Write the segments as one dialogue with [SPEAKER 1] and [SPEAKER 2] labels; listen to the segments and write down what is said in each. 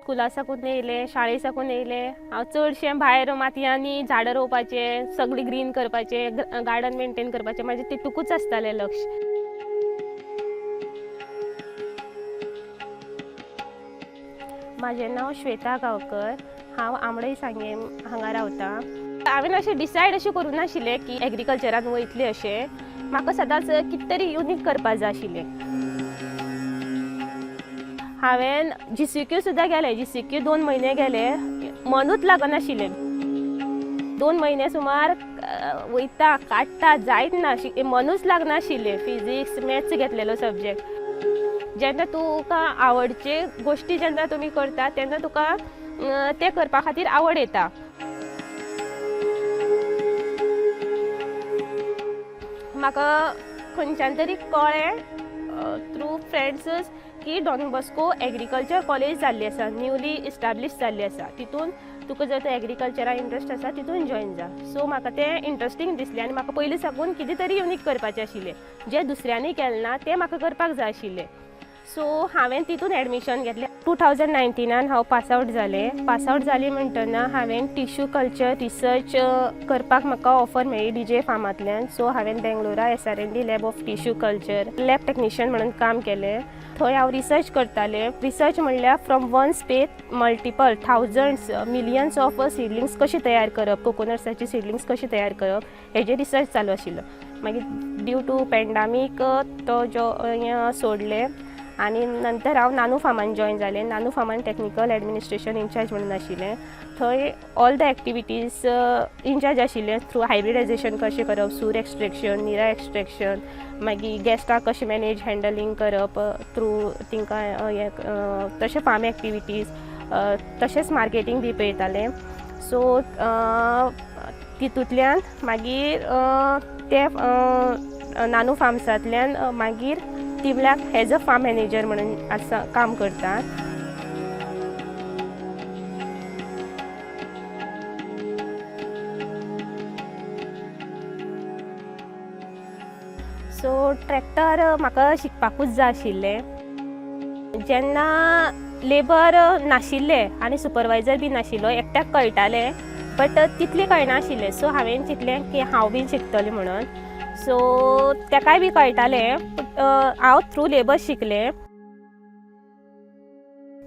[SPEAKER 1] स्कुला साकून येयलें, शाळे साकून येयलें, हांव चडशें भायर मातयांनी झाडां रोवपाचें, सगळें ग्रीन करपाचें, गार्डन मेंटेन करपाचें, म्हाजें तितूकूच आसतालें लक्ष. म्हाजें नांव श्वेता गांवकर, हांव आमडय सांगें हांगा रावता. हांवें अशें डिसायड अशें करूं नाशिल्लें की एग्रीकल्चरान वयतलें अशें. म्हाका सदांच कितें तरी युनीक करपा जाय आशिल्लें. हांवें जीसीक्यू सुद्दां गेलें, जीसीक्यू 2 म्हयने गेले, मनूच लागनाशिल्लें. 2 म्हयने सुमार वयता काडटा जायत ना, मनूच लागनाशिल्लें. फिजिक्स मॅथ्स घेतलेलो सब्जेक्ट. जेन्ना तुका आवडचे गोश्टी जेन्ना तुमी करता तेन्ना तुका तें करपा खातीर आवड येता. म्हाका खंयच्यान तरी कळ्ळें थ्रू फ्रेंड्सच की डॉन बॉस्को एग्रीकल्चर कॉलेज जाल्ली आसा, न्यूली इस्टाब्लीश जाल्ली आसा. तितून तुका जर एग्रीकल्चराक इंट्रस्ट आसा तितून जॉयन जा. सो म्हाका तें इंट्रस्टींग दिसलें आनी म्हाका पयलीं साकून कितें तरी युनीक करपाचें आशिल्लें, जें दुसऱ्यांनी केलें ना तें म्हाका करपाक जाय आशिल्लें. सो हांवें तितून एडमिशन घेतलें. 2019 हांव पास आवट जालें. पास आवट जालें म्हणटना हांवें टिश्यू कल्चर रिसर्च करपाक म्हाका ऑफर मेळ्ळी डीजे फार्मांतल्यान. सो हांवें बेंगलोरा SRND lab of tissue culture lab technician म्हणून काम केलें. थंय हांव रिसर्च करतालें. रिसर्च म्हणल्यार from one spathe multiple thousands millions of seedlings कशी तयार करप, कोकोनट्साची सिडलिंग्स कशी तयार करप हेजेर रिसर्च चालू आशिल्लो. मागीर ड्यू टू पेंडामीक तो जो सोडलें आनी नंतर हांव नानू फार्मान जॉयन जालें. नानू फार्मान टॅक्निकल एडमिनिस्ट्रेशन इन्चार्ज म्हणून आशिल्लें. थंय all the activities in charge आशिल्लें, थ्रू हायब्रिडायजेशन कशें करप, सूर एक्स्ट्रेक्शन, निरा एक्स्ट्रेक्शन, मागीर गेस्टाक कशें मॅनेज हँडलिंग करप थ्रू तांकां हें, तशें फार्म एक्टिविटीज, तशेंच मार्केटींग बी पळयतालें. सो तितूंतल्यान मागीर ते नानू फार्म्सांतल्यान मागीर तिवल्याक एज अ फार्म मॅनेजर म्हणून आसा काम करता. सो ट्रॅक्टर म्हाका शिकपाकूच जाय आशिल्लें. जेन्ना लेबर नाशिल्ले आनी सुपरवायजर बी नाशिल्लो, एकट्याक कळटालें बट तितलें कळनाशिल्लें. सो हांवें चिंतलें की हांव बीन शिकतलें म्हणून. सो तेकाय बी कळटालें, हांव थ्रू लेबर शिकलें.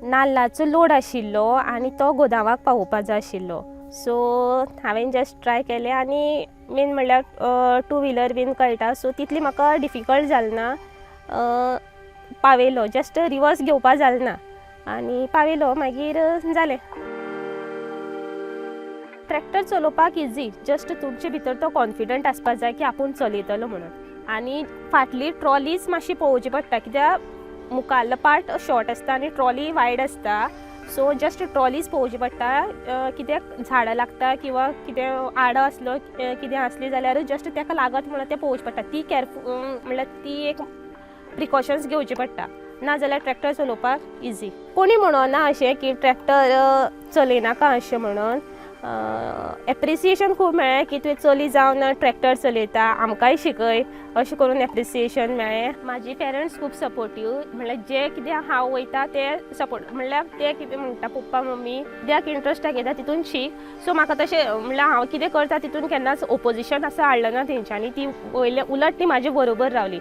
[SPEAKER 1] नाल्लाचो लोड आशिल्लो आनी तो गोदामाक पावोवपा जाय आशिल्लो. सो हांवें जस्ट ट्राय केलें आनी मेन म्हणल्यार टू व्हिलर बीन कळटा, सो तितली म्हाका डिफिकल्ट जालें ना. पावयलो, जस्ट रिवर्स घेवपा जालें ना आनी पावयलो, मागीर जालें. ट्रॅक्टर चलोवपाक इजी, जस्ट तुमचे भितर तो कॉन्फिडंट आसपा जाय की आपूण चलयतलो म्हणून. आनी फाटली ट्रॉलीच मातशी पळोवची पडटा, कित्याक मुखाल्लो पार्ट शॉर्ट आसता आनी ट्रॉली वायड आसता. सो जस्ट ट्रॉलीच पळोवची पडटा, कित्याक झाडां लागता किंवा कितें आडो आसलो कितें आसलें जाल्यार जस्ट ताका लागत म्हणून तें पळोवचें पडटा. ती कॅरफूल म्हणल्यार ती एक प्रिकॉशन्स घेवची पडटा, ना जाल्यार ट्रॅक्टर चलोवपाक इजी. कोणी म्हणना अशें की ट्रॅक्टर चलयनाका अशें म्हणून. एप्रिसिएशन खूब मेळ्ळें की तुवें चली जावन ट्रॅक्टर चलयता, आमकांय शिकय अशें करून एप्रिसिएशन मेळ्ळें. म्हाजी पेरंट्स खूब सपोर्टीव, म्हणल्यार जें कितें हांव वयता तें सपोर्ट, म्हणल्यार ते कितें म्हणटा पप्पा मम्मी कित्याक इंट्रस्ट दाखयता तितून शीक. सो म्हाका तशें म्हणल्यार हांव कितें करता तितून केन्नाच ओपोजिशन असो हाडलें ना तेंच्यांनी, ती वयले उलट ती म्हाजे बरोबर रावली.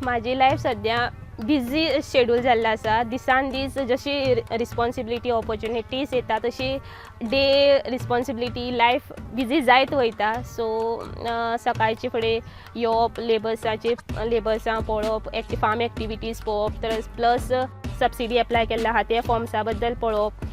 [SPEAKER 1] म्हाजी लायफ सद्या बिजी शेड्यूल जाल्लो आसा. दिसान दीस जशी रिस्पोन्सिबिलिटी ऑपॉर्च्युनिटीज येता तशी डे रिस्पोन्सिबिलिटी लायफ बिजी जायत वयता. सो सकाळचे फुडें येवप, लेबर्सां पळोवप, फार्म एक्टिविटीज पळोवप, प्लस सबसिडी एप्लाय केल्ले आहा ते फॉर्म्सा बद्दल पळोवप,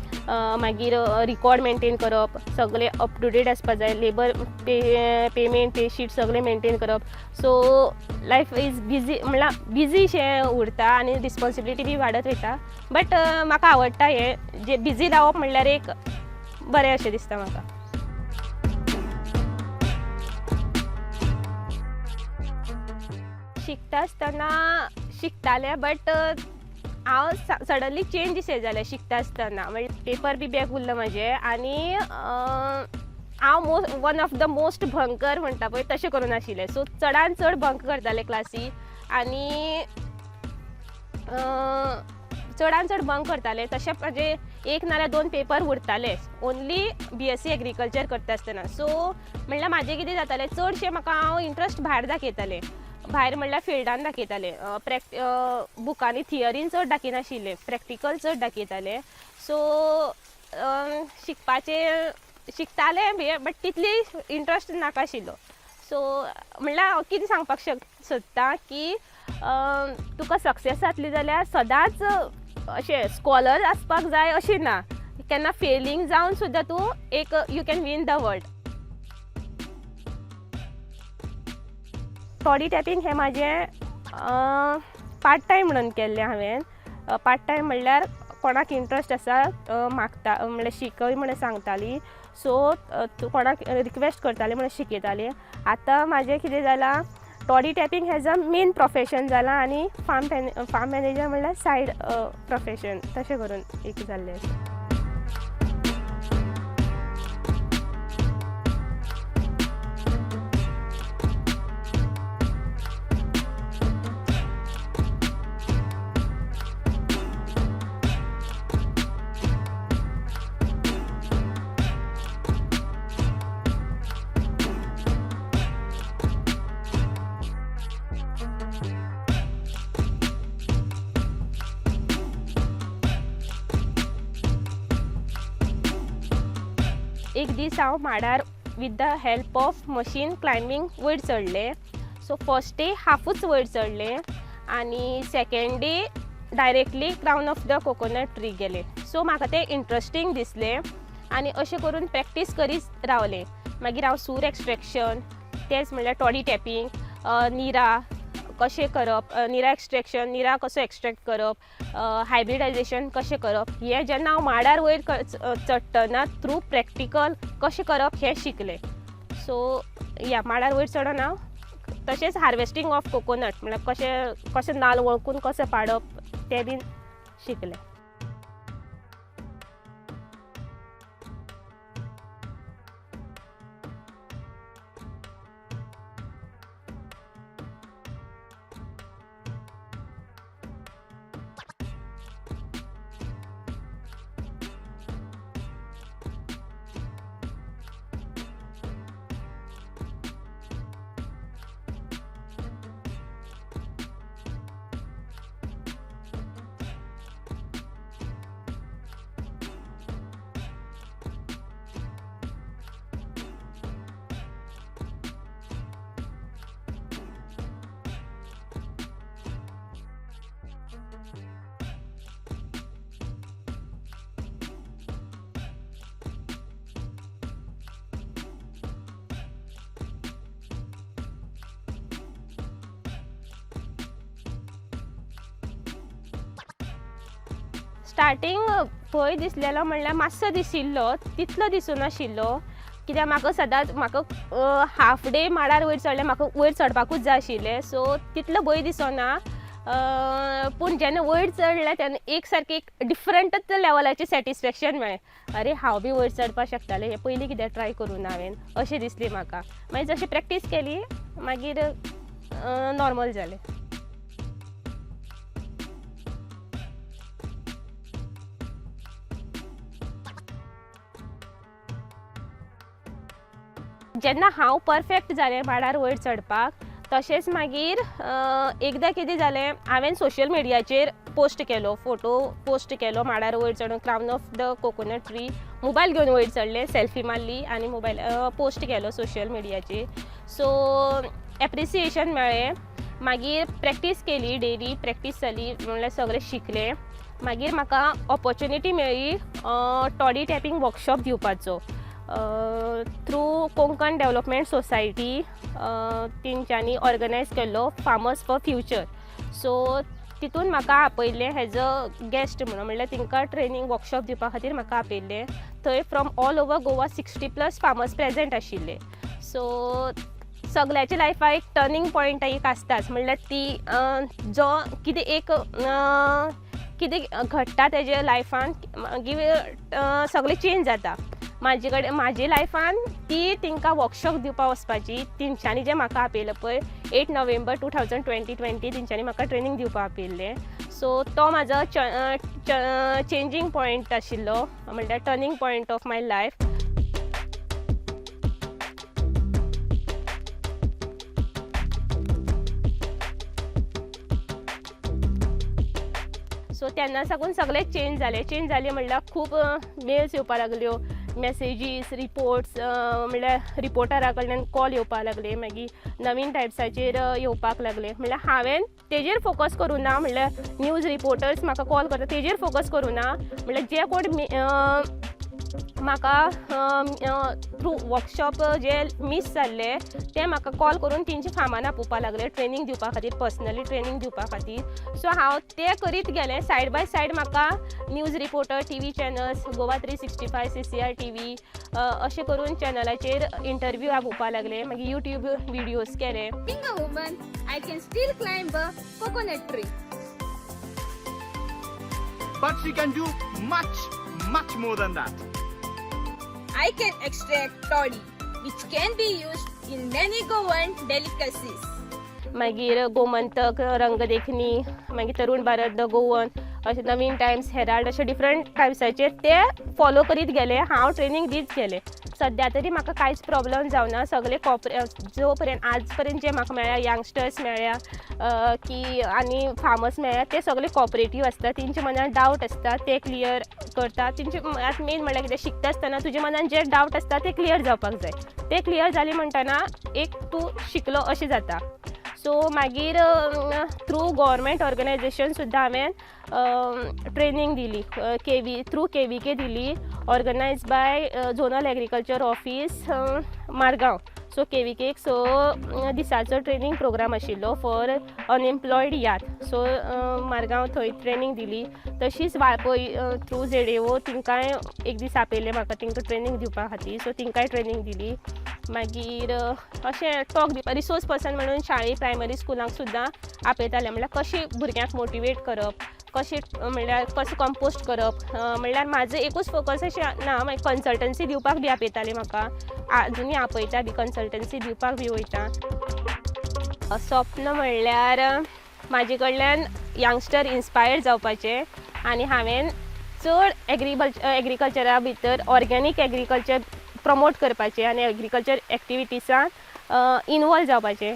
[SPEAKER 1] मागीर रिकॉर्ड मेंटेन करप, सगळें अप टू डेट आसपा जाय, लेबर पेमेंट पे शीट सगळें मेंटेन करप. सो लायफ is busy, म्हणल्यार बिजी शें उरता आनी रिस्पोन्सिबिलिटी बी वाडत वयता. बट म्हाका आवडटा हें, जे बिजी रावप म्हणल्यार एक बरें अशें दिसता म्हाका. शिकता आसतना शिकतालें, बट हांव सडनली चेंजीस जालें शिकता आसतना. म्हणजे पेपर बी बॅक उरलो म्हाजें आनी हांव one of the most bunker म्हणटा पळय तशें करून आशिल्लें. सो चडान चड बंक करतालें क्लासी आनी चडान चड बंक करतालें. तशें म्हाजे एक नाल्यार दोन पेपर उरताले ओनली BSc agriculture करता आसतना. सो म्हणल्यार म्हाजें कितें जातालें, चडशें म्हाका हांव इंट्रस्ट भायर दाखयतालें, भायर म्हणल्यार फिल्डान दाखयतालें. बुकांनी थियरीन चड दाखयनाशिल्लें, प्रॅक्टिकल चड दाखयतालें. सो शिकपाचें शिकतालें बी, बट तितली इंट्रस्ट नाका आशिल्लो. सो म्हणल्यार हांव कितें सांगपाक सोदता की तुका सक्सेस जातली जाल्यार सदांच अशें स्कॉलर आसपाक जाय अशें ना. केन्ना फेलींग जावन सुद्दां तूं एक you can win the world. Toddy tapping हें म्हाजें पार्ट टायम म्हणून केल्लें हांवें. पार्ट टायम म्हणल्यार कोणाक इंट्रस्ट आसा मागता म्हणल्यार शिकय म्हणून सांगताली. सो कोणाक रिक्वेस्ट करताली म्हणून शिकयताली. आतां म्हाजें कितें जालां, toddy tapping as a main profession जालां आनी फार्म मॅनेजर म्हणल्यार सायड प्रोफेशन तशें करून एक जाल्लें आसा. एक दीस हांव माडार with the help of machine climbing वयर चडलें. सो फर्स्ट डे हाफूच वयर चडलें आनी second day directly crown of the coconut tree गेलें. सो म्हाका तें इंट्रस्टींग दिसलें आनी अशें करून प्रॅक्टीस करीत रावलें. मागीर हांव सूर एक्सट्रेक्शन, तेंच म्हणल्यार टॉडी टॅपींग, निरा कशें करप, निरा एक्सट्रेक्शन, निरा कसो एक्सट्रेक्ट करप, हायब्रिडायजेशन कशें करप, हें जेन्ना हांव माडार वयर चडटना थ्रू प्रॅक्टिकल कशें करप हें शिकलें. सो ह्या माडार वयर चडोन हांव तशेंच हार्वेस्टींग ऑफ कोकोनट म्हणल्यार कशें कशें नाल्ल वळखून कशें पाडप तें बीन शिकलें. स्टार्टींग भंय दिसलेलो म्हणल्यार मातसो दिशिल्लो, तितलो दिसूं नाशिल्लो, कित्याक म्हाका सदांच म्हाका हाफ डे माडार वयर चडलें, म्हाका वयर चडपाकूच जाय आशिल्लें. सो तितलो भंय दिसोना, पूण जेन्ना वयर चडलें तेन्ना एक सारकें एक डिफरंटच लेवलाचें सॅटिस्फेक्शन मेळ्ळें. अरे, हांव बी वयर चडपाक शकतालें, हें पयलीं कित्याक ट्राय करूं ना हांवें अशें दिसलें म्हाका. मागीर जशें प्रॅक्टीस केली मागीर नॉर्मल जालें. जेन्ना हांव परफेक्ट जालें माडार वयर चडपाक, तशेंच मागीर एकदां कितें जालें, हांवें सोशल मिडियाचेर पोस्ट केलो, फोटो पोस्ट केलो माडार वयर चडून crown of the coconut tree mobile घेवन वयर चडलें, सेल्फी मारली आनी मोबायल पोस्ट केलो सोशल मिडियाचेर. सो एप्रिसिएशन मेळ्ळें. मागीर प्रॅक्टीस केली, डेली प्रॅक्टीस जाली म्हणल्यार सगळें शिकलें. मागीर म्हाका ऑपॉर्च्युनिटी मेळ्ळी टॉडी टॅपींग वर्कशॉप दिवपाचो थ्रू कोंकण डेवलपमेंट सोसायटी. तेंच्यांनी ऑर्गनायज केल्लो फार्मर्स फॉर फ्युचर. सो तितून म्हाका आपयल्लें एज अ गेस्ट म्हणून, म्हणल्यार तांकां ट्रेनींग वर्कशॉप दिवपा खातीर म्हाका आपयल्लें. थंय from all over Goa 60+ farmers present आशिल्ले. सो सगळ्याच्या लायफाक एक टर्निंग पॉयंट एक आसताच. म्हणल्यार ती जो कितें एक कितें घडटा तेजे लायफान, मागीर सगळें चेंज जाता. म्हाजे कडेन, म्हाजे लायफान ती तांकां वर्कशॉप दिवपा वचपाची, तेंच्यांनी जें म्हाका आपयलें पळय, 8 November 2020 20, तेंच्यांनी म्हाका ट्रेनींग दिवपा आपयल्लें. सो तो म्हाजो चेंजींग पॉयंट आशिल्लो, म्हणल्यार turning point of my life. So तेन्ना साकून सगळें चेंज जालें. चेंज जालें म्हणल्यार खूब मेल्स येवपा लागल्यो, मॅसेजीस, रिपोर्ट्स, म्हणल्यार रिपोर्टरा कडल्यान कॉल येवपा लागले. मागीर नवीन टायप्साचेर येवपाक लागले. म्हणल्यार हांवें तेजेर फोकस करूं ना, म्हणल्यार न्यूज रिपोर्टर्स म्हाका कॉल करता तेजेर फोकस करूं ना, म्हणल्यार जे कोण म्हाका थ्रू वर्कशॉप जे मीस जाल्ले ते म्हाका कॉल करून तेंच्या फार्मान आपोवपा लागले ट्रेनींग दिवपा खातीर, पर्सनली ट्रेनींग दिवपा खातीर. सो हांव तें करीत गेलें. सायड बाय सायड म्हाका news reporter, TV channels, Goa 365, CCR TV, अशें करून चॅनलाचेर इंटरव्यू आपोवपा लागले. मागीर युट्यूब विडियोज केले.
[SPEAKER 2] Being a woman, I can still climb a coconut tree.
[SPEAKER 3] But she can do much, much more than that.
[SPEAKER 2] I can extract toddy, which can be used in many Goan delicacies.
[SPEAKER 1] मागीर गोमंतक, रंगदेखणी, मागीर Tarun Bharat, the Goan, अशें नवीन Times, Herald, अशे different टायम्साचेर ते follow करीत गेले. हांव training दीत गेलें. सद्या तरी म्हाका कांयच प्रॉब्लम जावना. सगळे कॉपरे जो पर्यंत आज पर्यंत जे म्हाका मेळ्ळ्या, यंगस्टर्स मेळ्ळ्या की आनी फार्मर्स मेळ्ळ्या, ते सगळे कॉपरेटीव आसता. तेंच्या मनान डावट आसता ते क्लियर करता. तेंचे आतां मेन म्हणल्यार कितें, शिकता आसतना तुज्या मनान जे डावट आसता ते क्लियर जावपाक जाय. ते क्लियर जाले म्हणटना एक तूं शिकलो अशें जाता. सो मागीर थ्रू गोवोरमेंट ऑर्गनायजेशन सुद्दां हांवें ट्रेनींग दिली, केवी थ्रू केवीके दिली, organize by Zonal Agriculture Office, Margao. So KVK एक 6 दिसाचो ट्रेनींग प्रोग्राम आशिल्लो फॉर अनएम्प्लॉयड याथ. सो मारगांव थंय ट्रेनींग दिली. तशीच वाळपय थ्रू झेडएओ तिंकांय एक दीस आपयलें म्हाका तांकां ट्रेनींग दिवपा खातीर. सो तिंकांय ट्रेनींग दिली. मागीर अशें टॉक दिवपा रिसोर्स पर्सन म्हणून शाळे, प्रायमरी स्कुलांक सुद्दां आपयताले. म्हणल्यार कशें भुरग्यांक मोटिवेट करप, कशें म्हणल्यार कसो कंपोस्ट करप. म्हणल्यार म्हाजो एकूच फोकस अशें ना, मागीर कन्सल्टन्सी दिवपाक बी आपयताले म्हाका, आजुनूय आपयता बी, कन्सल्टन्सी दिवपाक बी वयता. स्वप्न म्हणल्यार म्हाजे कडल्यान यंगस्टर इन्स्पायर्ड जावपाचें आनी हांवें चड एग्रीकल्चरा भितर ऑर्गेनीक एग्रीकल्चर प्रमोट करपाचें आनी एग्रीकल्चर एक्टिविटीसान इनवॉल्व जावपाचें.